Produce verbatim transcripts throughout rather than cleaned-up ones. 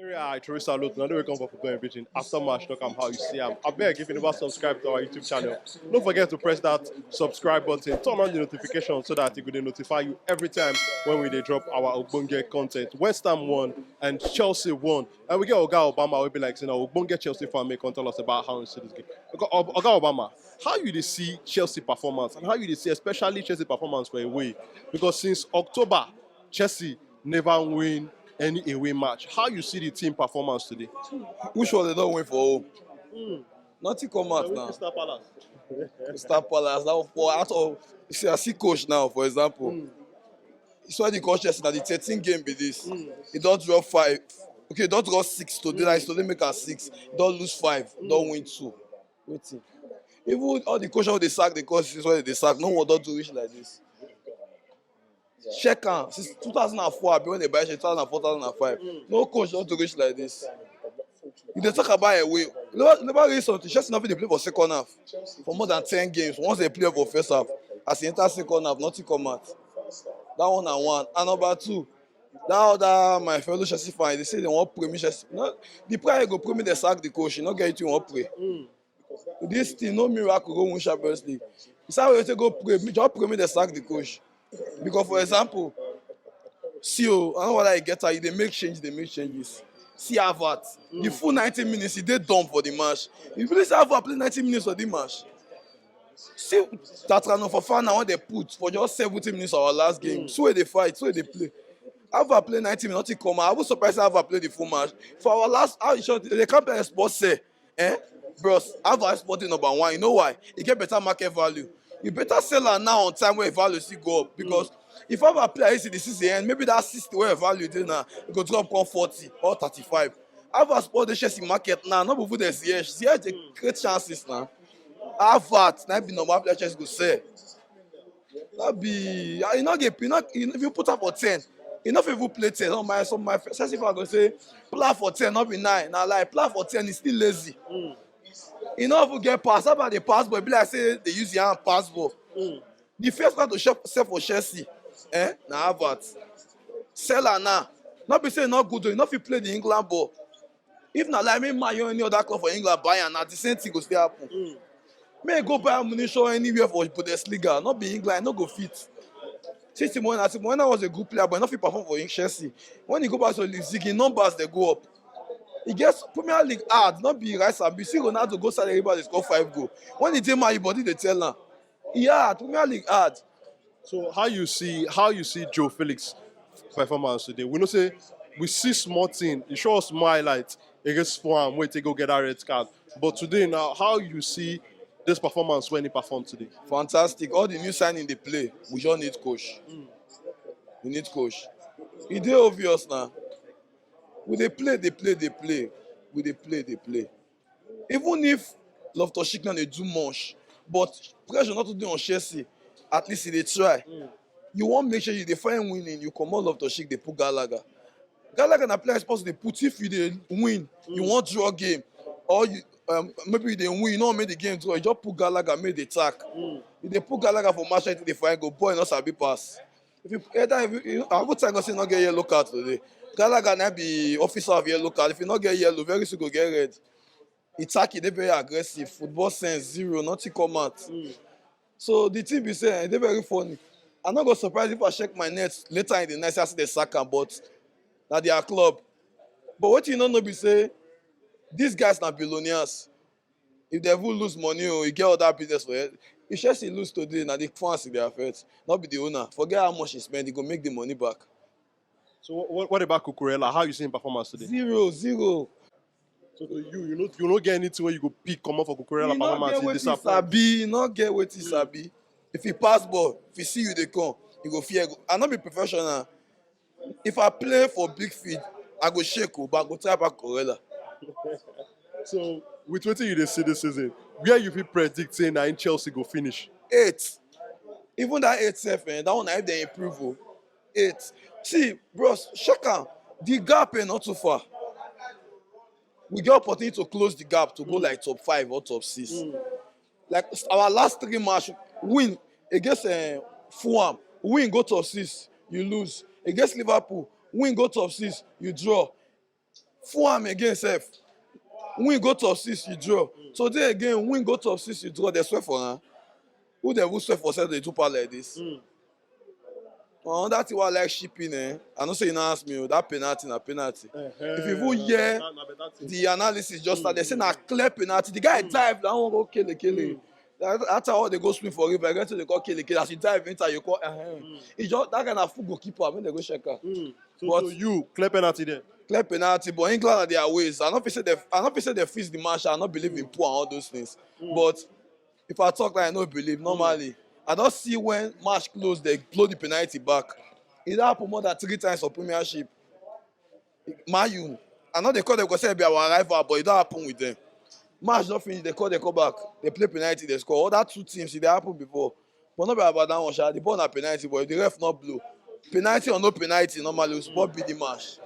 Area, I Teresa Lot, now we come for football and everything. After match, talk am how you see am. I beg, if you never subscribe to our YouTube channel, don't forget to press that subscribe button, turn on the notification so that it will notify you every time when we dey drop our Ogbonge content. West Ham won and Chelsea won. And we get Oga Obama, we be like, you know, Ogbonge Chelsea fan may come tell us about how he see this game. Oga, Ob- Oga Obama, how you dey see Chelsea performance and how you dey see especially Chelsea performance for a way? Because since October, Chelsea never win any away match. How you see the team performance today? Which one they don't win for home? Nothing come out now. Crystal Palace. Crystal Palace. Now for out of, you see, I see coach now, for example. It's why the coach is now the thirteen game be this. He don't draw five. Okay, don't draw six today. Like today make a six. Don't lose five. Don't win two. Wetin? Even all the coach wey dey sack the coach is why they sack. No one don't do reach like this. Check am since two thousand and four, abi when they buy two thousand and four, two thousand and five. No coach don't do reach like this. You dey talk about a way. Never, never reach something. Chelsea never dey play for second half for more than ten games. Once they play for first half, as e enter second half, nothing come out. That one na one. And number two, that other my fellow Chelsea fan, they say they want pray me Chelsea. No, the prayer go pray me they sack the coach. You no get it, you want pray. This thing, no miracle, go win Champions League. It's how you take go pray. Me just pray me they sack the coach. Because for example, see, oh, I know what I get. How you they make change, they make changes. See Havertz. The full ninety minutes, he dey dumb for the match. You really see Havertz play ninety minutes for the match. See that kind of Fofana wey they put for just seventy minutes of our last game. So they fight, so they play. Havertz play ninety minutes, nothing come out. I was surprised Havertz play the full match. For our last, how you sure they can't play sports say, eh? Bros, Havertz sporting number one. You know why? He get better market value. You better sell am now on time when value still go up because if Havertz play, I see the season end, maybe that sixty where value dey now, it go drop come forty or thirty-five. Havertz spot the Chelsea market now, no be who dey Ziyech. Ziyech dey create chances now. Havertz na be number one player Chelsea go sell. That be, you know, get, you know, if you put up for ten, you know, if you play ten, some my, some my Chelsea fan go say, play for ten, not be nine. Now, like, play for ten is still lazy. You know, if you get pass, how about the pass ball? Be like say they use your hand pass ball. The first one to shop, sell for Chelsea, eh? Na Havertz. Sell am now. Not be say not good, though. You know, if you play the England ball, if na like me, Man U or any other club for England buy am, na the same thing go still happen. May go buy ammunition anywhere for Bundesliga, not be England, no go fit. Since when I when I was a good player, but not fit perform for Chelsea. When he go back to Leipzig, in numbers they go up. He gets Premier League hard, not be rice and be see Ronaldo go Saudi Arabia, they score five goal. When he dey Man U, body they tell am. Yeah, Premier League hard. So how you see how you see Joao Felix performance today? We know say we see small thing. You show us small highlight against Fulham wey take go get that red card. But today now, how you see this performance when he performed today? Fantastic. All the new signing they play, we just need coach. We need coach. E dey obvious now. We dey play, dey play, dey play. We dey play, dey play. Even if Loftus Cheek now dey do much, but pressure not to do on Chelsea. At least he dey try. You want make sure you dey find winning. You comot Loftus Cheek, dey put Gallagher. Gallagher na player supposed to dey put if you dey win, you want draw game, or you um, maybe you dey win, you know make the game draw. You just put Gallagher, make the attack. You dey put Gallagher for match like dey find goal, boy no sabi pass. If you either if you, you I would thank God say no get yellow card today. Gallagher na be officer of yellow card. If you no get yellow, very soon go get red. Attack, e dey very aggressive. Football sense zero, nothing come out. So the thing be say e dey very funny. I no go surprise if I check my net later in the night, I see the sack am, but na their club. But wetin you no know be say these guys na billionaires. If they even lose money, oh, you get other business for it. If Chelsea lose today, na the fans e dey affect, not be the owner. Forget how much he spend, he go make the money back. So what, what about Cucurella? How you see him performance today? Zero, zero. So to you, you know, you no get anything where you go pick come up for Cucurella You no performance. get He wetin disappoint. Sabi, you no get wetin Sabi. If he pass ball, if he see you dey come, he go fear. Go. I no be professional. If I play for big field, I go shake, oh, but I go try back Cucurella. So with wetin you dey see this season, where you fit predict say na in Chelsea go finish? Eight. Even that eight sef, eh, that one na if they improve. Oh. Eight. See, bros, check am. The gap is not too far. We get opportunity to close the gap to go like top five or top six. Like our last three match, win against uh, Fulham, win go top six, you lose. Against Liverpool, win go top six, you draw. Fulham again sef, win go top six, you draw. Today again, win go top six, you draw. They swear for now. Who they will swear for sef? They do part like this. Mm. Another thing wey I like shipping, eh? I know say you no ask me o. That penalty na penalty. Uh-huh. If you even hear Na better thing. The analysis just start. They say na clear penalty. The guy dive, that one go kele kele. That, that's how they go swim for river. I get to they call kele kele. As you dive enter, you call. Uh-huh. It's just that kind of fool goalkeeper. I mean they go check am. Mm. So, But- so you clear penalty there. Clear penalty, but England are their ways. I don't feel say they, I don't feel say they fix the match. I don't believe in poor and all those things. But if I talk like I no believe, normally I don't see when match close they blow the penalty back. It happen more than three times for Premiership. Man U, I know they call them because they be our rival, but it don't happen with them. Match don't finish, they call, they call back. They play penalty, they score. All that two teams, it dey happen before. But not about that one, sha. The ball na penalty, but if the ref not blow, penalty or no penalty, normally we support be the match.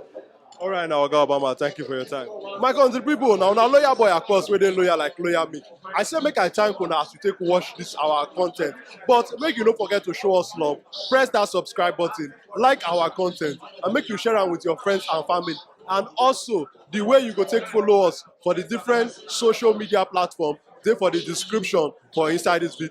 All right, now, Oga Obama, thank you for your time. My country people, now, now loyal boy, of course, where they loyal like loyal me. I say make I thank una as you take watch this our content, but make you don't forget to show us love. Press that subscribe button, like our content, and make you share am with your friends and family. And also, the way you go take follow us for the different social media platform, they for the description for inside this video.